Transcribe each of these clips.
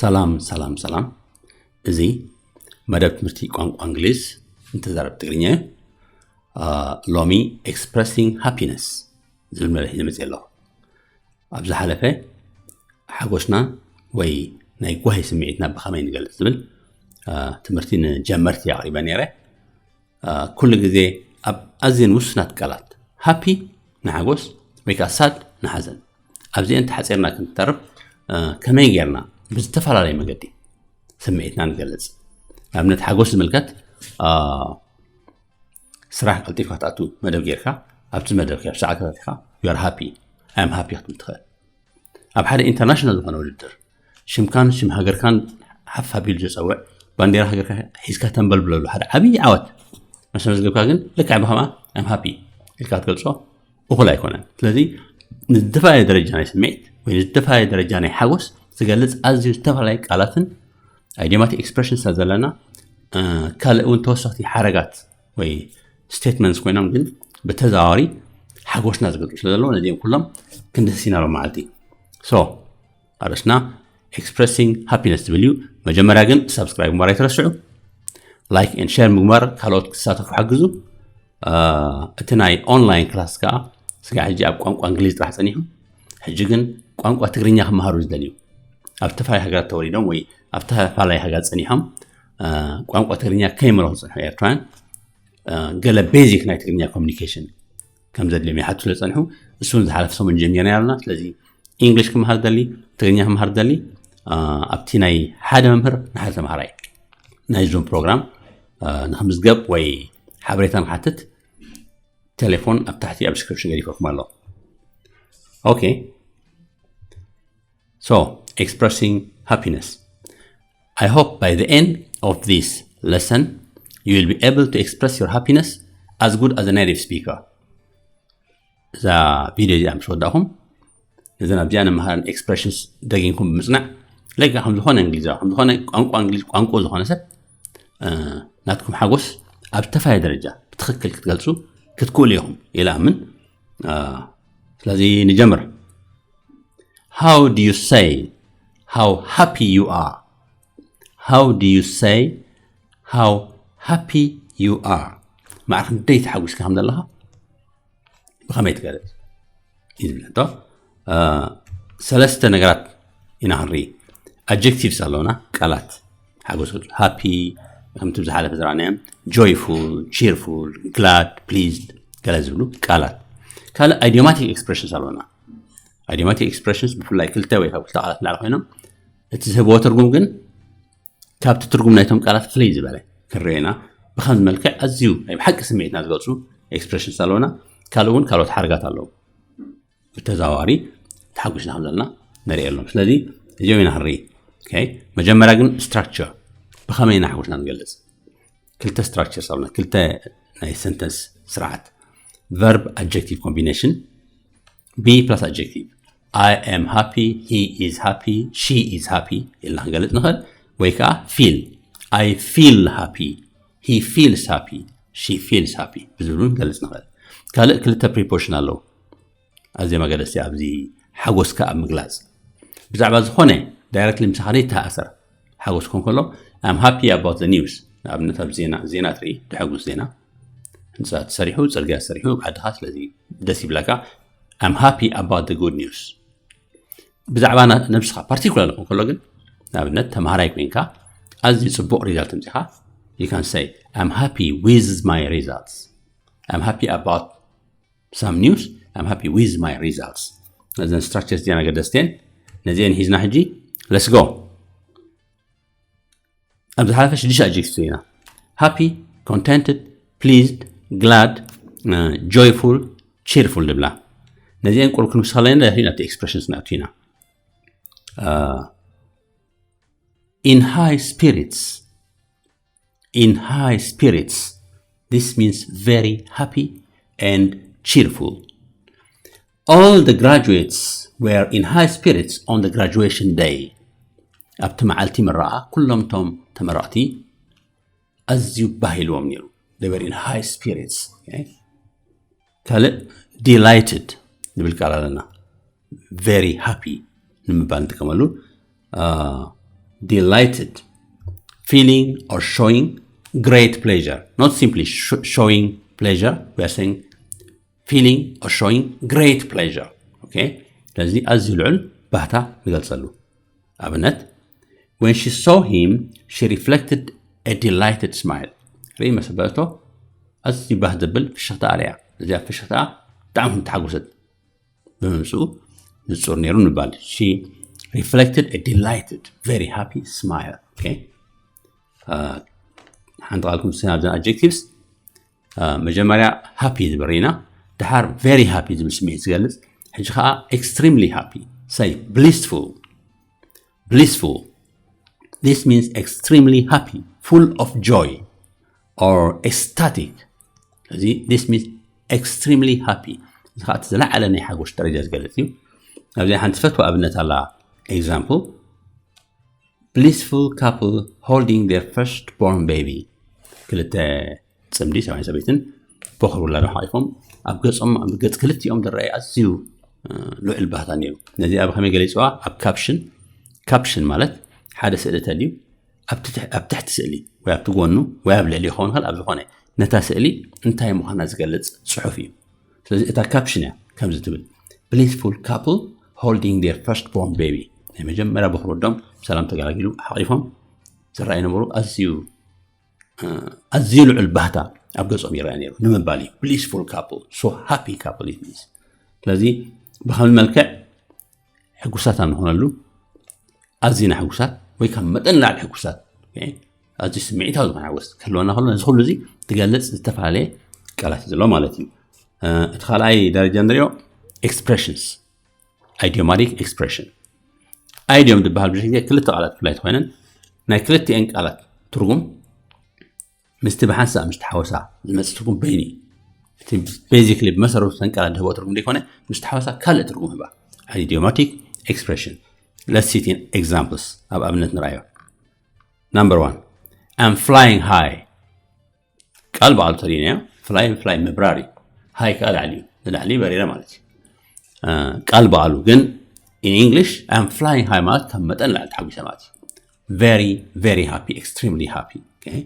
ሰላም ሰላም ሰላም። እዚ መደብ ትምህርቲ ቋንቋ እንግሊዝ ንተዛረብቲ ትግርኛ እዩ። ሎሚ expressing happiness ዝብል መሪሕ ዝመፅእ ኣለኹ። ኣብ ዝሓለፈ ሓጎስና ወይ ናይ ጓሂ ስምዒትና ብኸመይ ንገልፅ ዝብል ትምህርቲ ንጀመርቲ ኣቕሪበ ነይረ። ኩሉ ግዜ ኣብ ኣዝየን ውሱናት ቃላት፣ ሃፒ ንሓጎስ ወይ ከዓ ሳድ ንሓዘን፣ ኣብዚአን ተሓፂርና ክንተርፍ ከመይ ጌርና ብዝተፈላለየ መገዲ ስምዒትና ንገልፅ። ንኣብነት ሓጎስ ዝምልከት ስራሕ ቀልጢፍካ ትኣቱ መደብ ጌርካ ኣብቲ መደብ ኣብ ሰዓት ኢኻ you are happy, I am happy ክትብል ትኽእል። ኣብ ሓደ ኢንተርናሽናል ዝኾነ ውድድር ሽምካን ሽም ሃገርካን ሓፍ ኣቢሉ ዘፀውዕ ባንዴራ ሃገርካ ሒዝካ ተንበልብለሉ ሓደ ዓብዪ ዓወት መሰመዝገብካ ግን ልክዕ ብኸምኣ I'm happy ኢልካ ትገልፆ እኹል ኣይኮነን። ስለዚ ንዝተፈላለየ ደረጃ ናይ ስምዒት ወይ ንዝተፈላለየ ደረጃ ናይ ሓጎስ ዝገልፅ ኣዝዩ ዝተፈላለዩ ቃላትን idiomatic expressions ዘለና ካልእ እውን ተወሰኽቲ ሓረጋት ወይ statements ኮይኖም ግን ብተዘዋዋሪ ሓጎስና ዝገልፁ ስለ ዘለዉ ነዚኦም ኩሎም ክንድህስስ ኢና ሎም መዓልቲ። So ኣርእስና expressing happiness ዝብል እዩ። መጀመርያ ግን subscribe ምግባር ኣይትረስዑ። Like and share ምግባር ካልኦት ክሳተፉ ሓግዙ። እቲ ናይ ኦንላይን ክላስ ከዓ ስጋዕ ሕጂ ኣብ ቋንቋ እንግሊዝ ጥራሕ ፀኒሑ ሕጂ ግን ቋንቋ ትግርኛ ክመሃሩ ዝደልዩ ኣብ ዝተፈላለዩ ሃገራት ተወሊዶም ወይ ኣብ ዝተፈላለዩ ሃገራት ፀኒሖም ቋንቋ ትግርኛ ከይመለኹ ዝፅንሑ ኤርትራውያን ገለ ቤዚክ ናይ ትግርኛ ኮሚኒኬሽን ከም ዘድልዮም ይሓቱ ስለ ዝፀንሑ እሱን ዝሓለፈ ሰሙን ጀሚርና ኣለና። ስለዚ ኢንግሊሽ ክመሃር ደሊ ትግርኛ ክመሃር ደሊ ኣብቲ ናይ ሓደ መምህር ንሓደ ተምሃራይ ናይ ዙም ፕሮግራም ንክምዝገብ ወይ ሓበሬታ ንክሓትት ቴሌፎን ኣብ ታሕቲ ኣብ ዲስክሪፕሽን ገዲፈኩም ኣሎ። Okay, so expressing happiness. I hope by the end of this lesson you will be able to express your happiness as good as a native speaker. እዛ ቪድዮ እዚኣ ምስ ወዳእኹም ነዘን ኣብዚኣ ንመሃረን expressions ደጊምኩም ብምፅናዕ ለጋ ከም ዝኾነ እንግሊዛዊ ከም ዝኾነ ቋንቋ እንግሊዝ ቋንቋ ዝኾነ ሰብ ናትኩም ሓጎስ ኣብ ዝተፈላለየ ደረጃ ብትኽክል ክትገልፁ ክትክእሉ ኢኹም ኢለ ኣምን። ስለዚ ንጀምር። How do you say how happy you are? How do you say how happy you are? ማዕረ ክንደይ ተሓጒስካ ከም ዘለኻ ብኸመይ ትገልፅ እዩ ዝብለቶ። ሰለስተ ነገራት ኢና ክንርኢ። Adjectives ኣለውና፣ ቃላት ሓጎስ፣ ሃፒ ከምቲ ብዝሓለፈ ዝረኣናዮም፣ ጆይፉል፣ ቺርፉል፣ ግላድ፣ ፕሊዝድ፣ ገለ ዝብሉ ቃላት። ካልእ idiomatic expressions ኣለውና። Idiomatic expressions ብፍላይ ክልተ ወይ ካብ ክልተ ቃላት ንላዕሊ ኮይኖም እቲ ዝህብዎ ትርጉም ግን ካብቲ ትርጉም ናይቶም ቃላት ፍልይ ዝበለ ክንርኢ ኢና። ብኸምዚ መልክዕ ኣዝዩ ናይ ብሓቂ ስምዒትና ዝገልፁ expressions ኣለውና። ካልእ እውን ካልኦት ሓረጋት ኣለዉ። ብተዘዋዋሪ ተሓጒስና ከም ዘለና ነርእየሎም። ስለዚ እዚኦም ኢና ክንርኢ። መጀመርያ ግን structure ብኸመይ ኢና ሓጎስና ንገልፅ? ክልተ structures ኣለና፣ ክልተ ናይ sentence ስርዓት፣ verb adjective combination፣ be plus adjective። I am happy, he is happy, she is happy ኢልና ክንገልፅ ንኽእል። ወይ ከዓ feel፣ I feel happy, he feels happy, she feels happy ብዝብሉ ክንገልፅ ንኽእል። ካልእ ክልተ preposition ኣለዉ። ኣዝዮም ኣገደስቲ ኣብዚ ሓጎስካ ኣብ ምግላፅ ብዛዕባ ዝኾነ directly ምሳኻ ዘይተኣሳሰር ሓጎስ ክኾን ከሎ I'm happy about the news። ንኣብነት ኣብ ዜና ዜና ትርኢ ድሕጉስ ዜና ህንፃ ተሰሪሑ ፅርግያ ተሰሪሑ ዓድኻ ስለዚ ደስ ይብለካ። I'm happy about the good news። ብዛዕባ ነብስኻ particular ክኾን ከሎ ግን ንኣብነት ተምሃራይ ኮይንካ ኣዝዩ ፅቡቕ result ምፅኻ you can say I'm happy with my results. I'm happy about some news, I'm happy with my results. እዘን structures እዚኣን ኣገደስቲ እየን። ነዚአን ሒዝና ሕጂ let's go። ኣብ ዝሓለፈ ሽዱሽተ adjectives ኢና፣ happy፣ contented፣ pleased፣ glad፣ joyful፣ cheerful ዝብላ። ነዚአን ቁሩብ ክንውስኸለን ድሕሪ ናብቲ expressions ንኣቱ ኢና። In high spirits. In high spirits. This means very happy and cheerful. All the graduates were in high spirits on the graduation day. ኣብቲ መዓልቲ ምረቓ ኩሎም እቶም ተመረቕቲ ኣዝዩ ባህ ኢልዎም ነይሩ። They were in high spirits. ካልእ delighted ንብል ቃል ኣለና። Very happy ንምባል ንጥቀመሉ። delighted, feeling or showing great pleasure. Not simply sh- showing pleasure, we are saying feeling or showing great pleasure. Okay? ስለዚ ኣዝዩ ልዑል ባህታ ንገልጸሉ። ኣብነት፣ when she saw him, she reflected a delighted smile. ርኢ መሰበቶ ኣዝዩ ባህ ዘብል ፍሽኽታ ኣርያ። እዚኣ ፍሽኽታ ብጣዕሚ ተሓጎሰት ብምምፅኡ ንፁር ነይሩ ንባል። She reflected a delighted, very happy smile. Okay? ሓንቲ ቃልኩም ስና ኣብዘን adjectives መጀመርያ ሃፒ ዝብል ኢና፣ ድሓር very happy ዝብል ስምዒት ዝገልጽ። ሕጂ ከዓ extremely happy፣ say blissful. Blissful, this means extremely happy, full of joy or ecstatic. እዚ this means extremely happy፣ እዚ ከዓ እቲ ዝለዓለ ናይ ሓጎስ ደረጃ ዝገልጽ እዩ። ኣብዚ ሓንቲ ፈትዋ ኣብነት ኣላ። Example, blissful couple holding their first born baby. ክልተ ፅምዲ ሰብኣይን ሰበይትን በኹር ውላዶም ሓቂፎም ኣብ ገፆም ኣብ ገፅ ክልቲኦም ዝረኣይ ኣዝዩ ልዑል ባህታ ነይሩ። ነዚ ኣብ ከመይ ገሊፅዋ? ኣብ ካፕሽን። ካፕሽን ማለት ሓደ ስእሊ ተልዩ ኣብ ትሕቲ ስእሊ ወይ ኣብቲ ጎኑ ወይ ኣብ ልዕሊ ይኸውን ል ኣብ ዝኾነ ነታ ስእሊ እንታይ ምዃና ዝገልፅ ፅሑፍ እዩ። ስለዚ እታ ካፕሽን እያ ከምዚ ትብል፣ blissful couple holding their first born baby። ናይ መጀመርያ በኹር ወዶም ብሰላም ተገላጊሉ ሓቂፎም ዝረኣዩ ነበሩ። ኣዝዩ ኣዝዩ ልዑል ባህታ ኣብ ገጾም ይረኣ ነይሩ ንምባል እዩ። Blissful couple, so happy couple it is። ስለዚ ብኸመይ መልክዕ ሕጉሳት ኣብ ንኾነሉ ኣዝና ሕጉሳት ወይ ካብ መጠን ላዕሊ ሕጉሳት፣ ኣዝዩ ስምዒታዊ ዝኾነ ሓጎስ ክህልወና ከሎ ነዚ ኩሉ እዚ ትገልጽ ዝተፈላለየ ቃላት ዘሎ ማለት እዩ። እቲ ካልኣይ ደረጃ ንሪኦ expressions፣ idiomatic expression። Idiom ዝበሃል ብዙሕ ግዜ ክልተ ቃላት ብፍላይ ተኮይነን ናይ ክልቲኤን ቃላት ትርጉም ምስቲ ብሓንሳእ ምስ ተሓወሳ ዝመፅእ ትርጉም በይኒ እቲ basically ብመሰረቱ ተን ቃላት ድህቦ ትርጉም ዘይኮነ ምስ ተሓወሳ ካልእ ትርጉም ህባ። Idiomatic expression. Let's see examples፣ ኣብ ኣብነት ንርኣዮ። Number one, I'm flying high። ቃል በዓሉ ተሪናዮ። ፍላይ ፍላይ ምብራር እዩ። ሃይ ከዓ ላዕሊ እዩ። ንላዕሊ በሪረ ማለት እዩ። ቃል በዓሉ ግን in English I'm flying high ማለት ካብ መጠን ላዕሊ ተሓጒሰ ማለት እዩ። Very, very happy, extremely happy. Okay?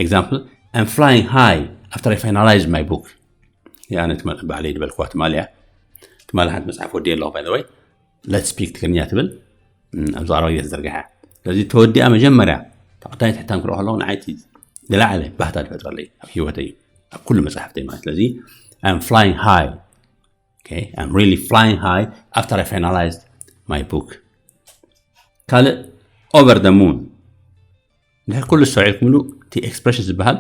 Example, I'm flying high after I finalize my book. ያነ ባዕለይ ዝበልክዋ ትማል እያ። ትማል ሓንቲ መፅሓፍ ወዲ ኣለኹ by the way። Let's speak ትግርኛ ትብል ኣብዚ ቀረባ ግዜ ተዘርግሐ። ስለዚ ተወዲኣ መጀመርያ ተቐዳይት ሕታም ክረኦ ከለኹ ንዓይቲ ዝለዓለ ባህታ ዝፈጥረለይ ኣብ ህይወተይ ኣብ ኩሉ መፅሓፍተይ ማለት። ስለዚ I'm flying high. Okay, I'm really flying high after I finalized my book. ካልእ over the moon። ድሕሪ ኩሉ ዝሰውዒልኩምሉ እቲ expression ዝበሃል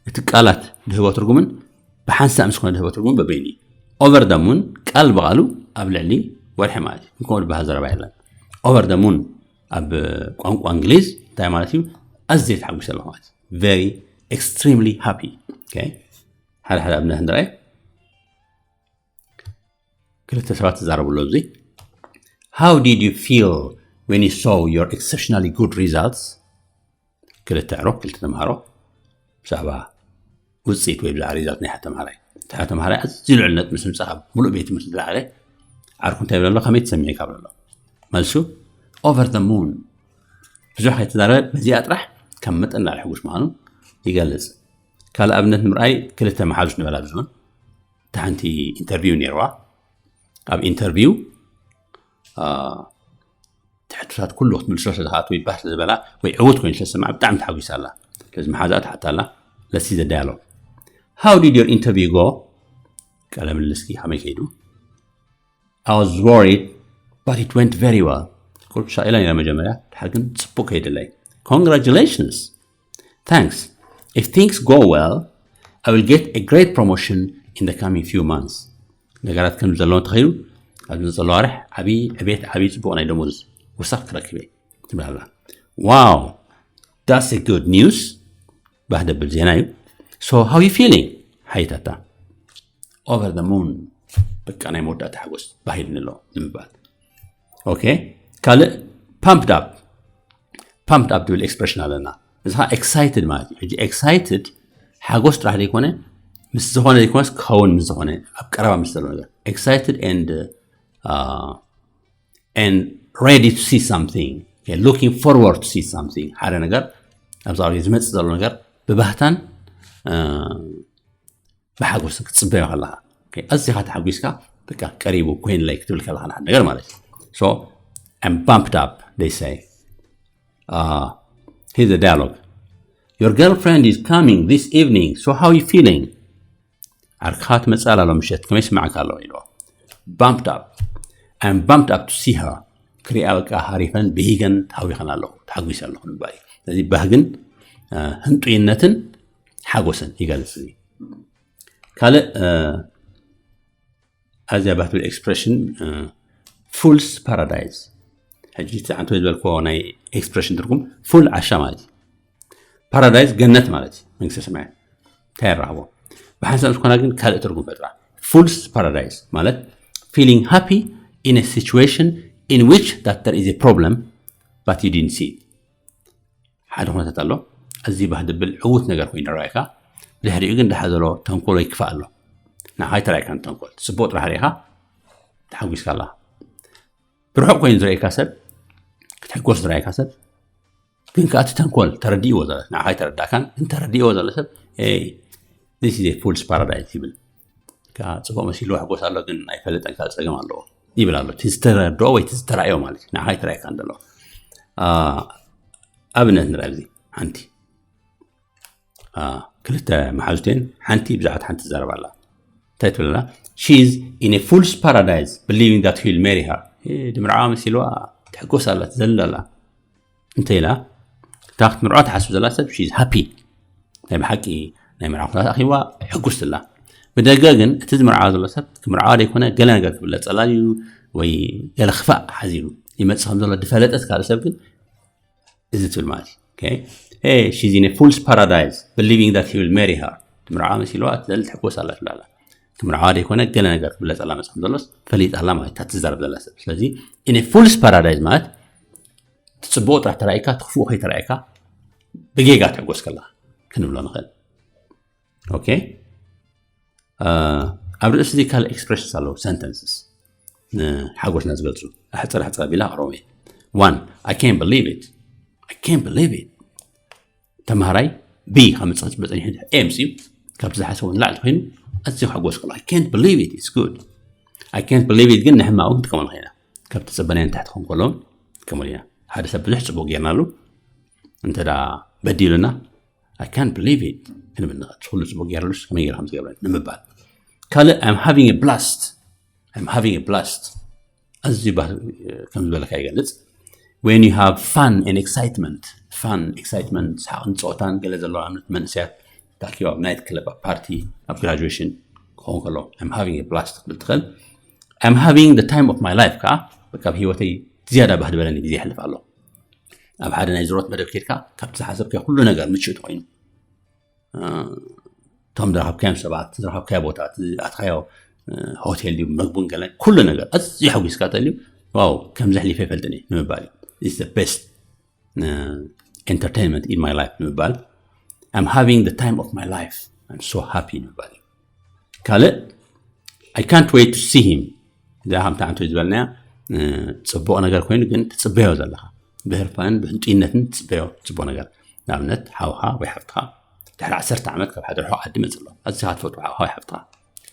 እቲ ቃላት ድህቦ ትርጉምን ብሓንሳእ ምስ ኮነ ድህቦ ትርጉምን በበይኑ እዩ። Over the moon ቃል ብቓሉ ኣብ ልዕሊ ወርሒ ማለት እዩ። ከምኡ ዝበሃል ዘረባ የለን። Over the moon ኣብ ቋንቋ እንግሊዝ እንታይ ማለት እዩ? ኣዝየ ተሓጒሰ ኣለኹ ማለት እዩ። Very, extremely happy። ሓደ ሓደ ኣብነት ንርኣይ። ክልተ ሰባት ተዛረቡ ኣሎ። እዚ How did you feel when you saw your exceptionally good results? ክልተ ዕሮ ክልተ ተምሃሮ ብዛዕባ ውፅኢት ወይ ብዛዕባ ሪዛልት ናይ ሓደ ተምሃራይ፣ እቲ ሓደ ተምሃራይ ኣዝዩ ልዕል ነጥቢ ምስ ምፅእ ካብ ሙሉእ ቤት ትምህርቲ ዝለዓለ ዓርኩ እንታይ ይብል ኣሎ? ከመይ ተሰሚዑ ካብ ኣሎ መልሱ over the moon። ብዙሕ ከይተዛረበ በዚኣ ጥራሕ ካብ መጠን ላዕሊ ሕጉስ ምዃኑ ይገልፅ። ካልእ ኣብነት ንምርኣይ ክልተ መሓዙት ንበላ ብዝሆን እታ ሓንቲ ኢንተርቪው ነይርዋ። ኣብ ኢንተርቪው ትሕቶታት ኩሉ ክትምልሶ ስለ ዝኸኣት ወይ ባህ ስለ ዝበላ ወይ ዕውት ኮይኑ ስለ ዝሰምዓ ብጣዕሚ ተሓጒሳ ኣላ። ስለዚ መሓዛኣ ትሓታ ኣላ። Let's see the dialogue. How did your interview go? ቃለ ምልልስኪ ከመይ ከይዱ? I was worried, but it went very well. ቁሩብ ተሻቒለ ነይረ መጀመርያ፣ ድሓር ግን ጽቡቕ ከይደለይ። Congratulations. Thanks. If things go well, I will get a great promotion in the coming few months. ነገራት ከም ዘለዎ ተኸይዱ ኣብ ዝመፅእ ዋርሕ ዓብዪ ዕቤት ዓብዪ ፅቡቕ ናይ ደሞዝ ወሰኽ ክረክብ እየ ትብል ኣላ። Wow, that's a good news. ባህ ደብል ዜና እዩ። So how you feeling? ሓይታታ over the moon፣ በቃ ናይ መወዳእታ ሓጎስ ባህ ኢሉኒ ኣሎ ንምባል። ኦኬ፣ ካልእ pumped up። Pumped up ትብል expression ኣለና። እዚ ከዓ excited ማለት እዩ። ሕጂ excited ሓጎስ ጥራሕ ዘይኮነ ምስ ዝኾነ ዘይኮነስ ክኸውን ምስ ዝኾነ ኣብ ቀረባ ምስ ዘሎ ነገር excited and and ready to see something። looking forward to see something ሓደ ነገር ኣብዚ ዝመፅእ ዘሎ ነገር ብባህታን ብሓጎስን ክትፅበዮ ከለካ ኣዚኻ ተሓጒስካ በቃ ቀሪቡ ኮይንለይ ክትብል ከለካ ንሓደ ነገር ማለት እዩ። So I'm bumped up, they say. Here's a dialogue. Your girlfriend is coming this evening, so how you feeling? ዓርክኻ ትመፅእ ኣላ ሎም ምሸት ከመይ ስማዕካ ኣሎ ኢልዎ። Bumped up. I'm bumped up to see her. ክሪኣ በቃ ሃሪፈን ብሂገን ተሃዊኸን ኣለኹ፣ ተሓጒሰ ኣለኹ ንባይ። ስለዚ ባህግን ህንጡይነትን ሓጎስን ይገልፅ። እዚ ካልእ ኣዝያ ባህ ትብል expression, fool's paradise። ሕጂ እቲ ዓንቶ ዝበልክዎ ናይ expression ትርጉም ፉል ዓሻ ማለት እዩ። ፓራዳይዝ ገነት ማለት እዩ፣ መንግስተ ሰማያት። እንታይ ይረኸቦ? ብሓንሳብ ዝኾና ግን ካልእ ትርጉም ፈጥራ። Fool's paradise ማለት feeling happy in a situation in which that there is a problem but you didn't see it. ሓደ ኩነታት ኣሎ፣ እዚ ባህ ድብል ዕዉት ነገር ኮይኑ ረኣይካ፣ ድሕሪኡ ግን ደሓ ዘሎ ተንኮል ወይ ክፋእ ኣሎ። ንዓኻ ኣይተራእይካን ተንኮል፣ ጽቡቕ ጥራሕ ርኢኻ ተሓጒስካ ኣለኻ። ብርሑቕ ኮይኑ ዝረእየካ ሰብ፣ ክትሕጎስ ዝረኣይካ ሰብ ግን ከኣ እቲ ተንኮል ተረዲእዎ ዘሎ፣ ንዓኻ ኣይተረዳእካን፣ ግን ተረዲእዎ ዘሎ ሰብ this is a fool's paradise ይብል። ከኣ ጽቡቕ መሲልዎ ሕጎስ ኣሎ፣ ግን ኣይፈልጥን፣ ካልእ ጸገም ኣለዎ ይብል ኣሎ። እቲ ዝተረድኦ ወይ እቲ ዝተራእዮ ማለት እዩ፣ ንዓኻ ኣይተራእየካን ዘሎ። ኣብነት ንርኣ ኣብዚ ሓንቲ ክልተ መሓዙቴን ሓንቲ ብዛዕባ ሓንቲ ትዛረብ ኣላ። እንታይ ትብል ኣላ? She is in a fool's paradise believing that he will marry her. ድምርዓዋ መሲልዋ ትሕጎስ ኣላ፣ ትዘልል ኣላ። እንተ ኢላ እታ ክትምርዖ ትሓስብ ዘላ ሰብ she is happy፣ ናይ ብሓቂ ናይ መርዓ ኩነታት ኣኺዋ ሕጉስቲ ኣላ። ብደገ ግን እቲ ዝምርዓዋ ዘሎ ሰብ ክምርዓዋ ዘይኮነ ገለ ነገር ክብለጸላ እዩ ወይ ገለ ክፋእ ሓዚሉ ይመጽእ ከም ዘሎ ዝፈለጠት ካልእ ሰብ ግን እዚ ትብል ማለት እዩ። Hey, she's in a fool's paradise believing that he will marry her. ትምርዓዋ መሲልዋ ትዘል ትሕጎስ ኣላ ትብል ኣላ። ክምርዓዋ ዘይኮነ ገለ ነገር ክብለጸላ መጽእ ከም ዘሎስ ፈሊጣ ኣላ ማለት እታ ትዛረብ ዘላ ሰብ። ስለዚ in a fool's paradise ማለት እቲ ጽቡቕ ጥራሕ ተራእይካ፣ እቲ ክፉእ ከይተራእይካ ብጌጋ ትሕጎስ ከለኻ ክንብሎ ንኽእል። ኦኬ፣ ኣብ ርእሲ እዚ ካልእ expressions ኣለዉ፣ sentences ንሓጎስና ዝገልጹ። ኣሕጽር ኣሕጽር ኣቢላ ኣቕርቦም እየ። One, I can't believe it. I can't believe it. ተምሃራይ ቢ ካብ መጽእ ጽበ ጸኒሑ ኤ ምጽኡ ካብቲ ዝሓሰቦ ንላዕሊ ኮይኑ ኣዝዩ ክሕጎስ ከሎ I can't believe it, it's good. I can't believe it ግን ንሕማቕ እውን ክንጥቀመሉ ኸኢና። ካብ ተጸበናዮ ንታሕቲ ክኸውን ከሎ ክንጥቀመሉ ኢና። ሓደ ሰብ ብዙሕ ጽቡቕ ጌርናሉ እንተ ደኣ በዲሉና I can't believe it ክንብል ንኽእል። ኩሉ ጽቡቕ ጌርሉስ ከመይ ጌሩ ከም ዝገብረኒ ንምባል። ካልእ I'm having a blast. I'm having a blast. ኣዝዩ ባህ ከም ዝበለካ ይገልጽ። When you have fun and excitement, fun, excitement፣ ሰሓቕን ጸወታን ገለ ዘለዎ ኣብነት መንእሰያት ተኣኪቦም ኣብ ናይት ክለብ፣ ኣብ ፓርቲ፣ ኣብ ግራጁዌሽን ክኸውን ከሎ I'm having a blast ክትብል ትኽእል። I'm having the time of my life ከዓ በቃ ኣብ ህይወተይ ዝያዳ ባህ ዝበለኒ ግዜ የሕልፍ ኣሎ። ኣብ ሓደ ናይ ዝሮት መደብ ኬድካ ካብቲ ዝሓሰብካዮ ኩሉ ነገር ምቹእ ተኾይኑ እቶም ዝረኸብካዮም ሰባት፣ ዝረኸብካዮ ቦታ፣ እቲ ኣትኻዮ ሆቴል ድዩ፣ መግቡን ገለ ኩሉ ነገር ኣዝዩ ሓጒስካ ተልዩ ዋው ከምዚ ኣሕሊፈ ይፈልጥን እየ ንምባል እዩ። It's the best entertainment in my life ንምባል I'm having the time of my life, I'm so happy ንምባል እዩ። ካልእ I can't wait to see him። እዛ ከምቲ ዓንቶ ዝበልናያ ጽቡቕ ነገር ኮይኑ ግን ትጽበዮ ዘለኻ ብህርፋንን ብህንጡይነትን ትጽበዮ ጽቡቕ ነገር፣ ንኣብነት ሓውኻ ወይ ሓፍትኻ ድሕሪ ዓሰርተ ዓመት ካብ ሓደ ርሑቕ ዓዲ መጽእ ኣሎ። ኣዚኻ ትፈትዎ ሓውኻ ወይ ሓፍትኻ።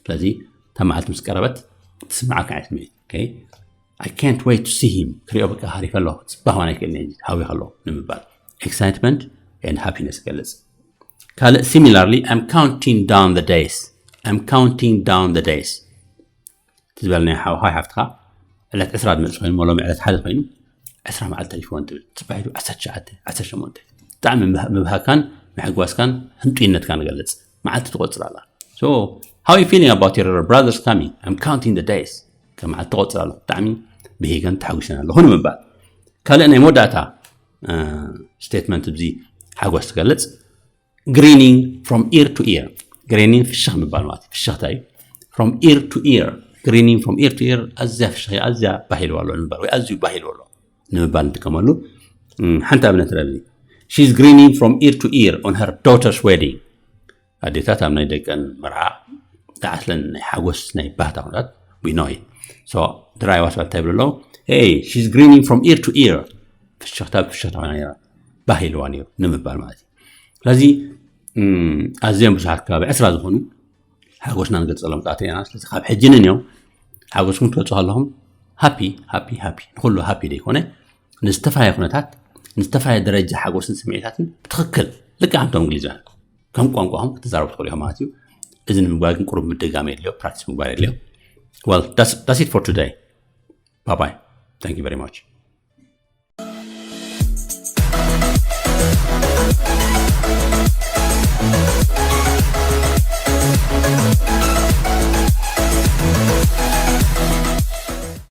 ስለዚ እታ መዓልቲ ምስ ቀረበት ትስምዓካ ዓይነት ስምዒት። I can't wait to see him። ክሪኦ በቃ ሃሪፈ ኣለኹ፣ ጽባህዋን ኣይክእልን እየ፣ ሃዊኸ ኣለኹ ንምባል excitement and happiness ይገልጽ። ካልእ similarly I'm counting down the days. I'm counting down the days። እቲ ዝበልናዮ ሓውኻ ሓፍትኻ ዕለት ዕስራ ዝመጽእ ኮይኑ ሎሚ ዕለት ሓደ ኮይኑ ዕስራ መዓልቲ ተሪፍዎ እንትብል ጽባሕ ኢሉ ዓሰርተ ትሽዓተ ዓሰርተ ሸሞንተ ብጣዕሚ ምብሃካን ምሕጓስካን ህንጡይነትካን ይገልጽ። መዓልቲ ትቆጽር ኣላ። So how you feeling about your brother's coming? I'm counting the days። ከም መዓልቲ ትቆጽር ኣለኹ፣ ብጣዕሚ ብሂገን ተሓጒሰን ኣለኹ ንምባል። ካልእ ናይ መወዳእታ statement ብዚ ሓጎስ ትገልጽ። Grinning from ear to ear። Grinning ፍሽኽ ምባል ማለት እዩ። ፍሽኽታ እዩ። From ear to ear፣ grinning from ear to ear፣ ኣዝያ ፍሽኽ እያ፣ ኣዝያ ባህ ኢልዋ ኣሎ ንምባል ወይ ኣዝዩ ባህ ኢልዎ ኣሎ ንምባል ንጥቀመሉ። ሓንቲ ኣብነት ረብኒ She's grinning from ear to ear on her daughter's wedding። ኣዴታት ኣብ ናይ ደቀን መርዓ ዝዓስለን ናይ ሓጎስ ናይ ባህታ ኩነታት we know it። So ድራይ ዋስባ እንታይ ይብሉ ኣለዉ? Hey, she's grinning from ear to ear. ፍሽኽታ ብፍሽኽታ ኮይና ነይራ። ባህ ኢልዋ ነይሩ ንምባል ማለት እዩ። ስለዚ ኣዝዮም ብዙሓት ከባቢ ዕስራ ዝኾኑ ሓጎስና ንገልፀሎም ቃተ ኢና። ስለዚ ካብ ሕጂ ንንዮም ሓጎስኩም ትገልፁ ከለኹም ሃፒ ሃፒ ሃፒ ንኩሉ ሃፒ ዘይኮነ ንዝተፈላለየ ኩነታት ንዝተፈላለየ ደረጃ ሓጎስን ስምዒታትን ብትኽክል ልክዕ ኣንቶም እንግሊዛውያን ከም ቋንቋኹም ክትዛረቡ ትኽእሉ ኢኹም ማለት እዩ። እዚ ንምግባር ግን ቁሩብ ምድጋም የድልዮ፣ ፕራክቲስ ምግባር የድልዮ። Well, that's, that's it for today. Bye bye. Thank you very much.